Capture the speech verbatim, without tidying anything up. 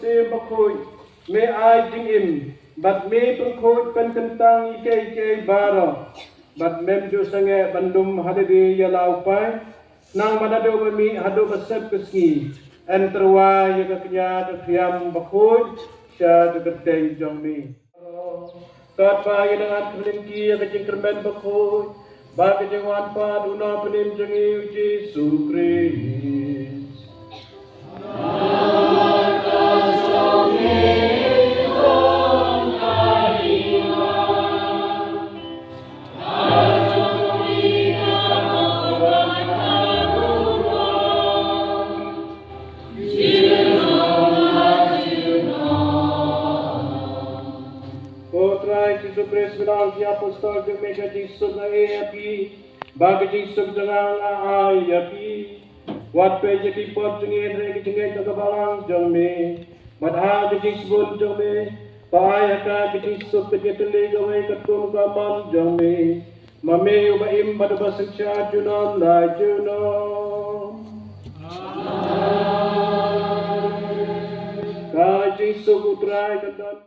Mynsiem Bakhuid, me ai jingim bad me pynkhuid pynkyntang ïa kiei kiei baroh, bad mem ju sangeh ban lum ha lade ïa la u paid. Nang ba naduh ba mih haduh ba sep ka sngi, em tyrwa ïa ka kñia ka thiam bakhuid sha ka kyrteng jong me. Katba ïa nang at ka lynti ïa ka jingkyrmen bakhuid bad ka jingwan pat u Nongpynim jong ngi u Jisu Khrist. Ko Trai Jisu Khrist, me la ong ïa ki apostol jong me, ka jingsuk nga ai ïa phi, bad ka jingsuk jong nga nga ai ïa phi. Wat peit ïa ki pop jong ngi hynrei ka jingngeit jong ka balang jong me. Bad ha ka jingsbun jong me, pha ai ha ka ka jingsuk ka jingtylli kawei katkum ka mon jong me. Ma me uba im bad uba synshar junom la junom. Ka jingsuk U Trai kan don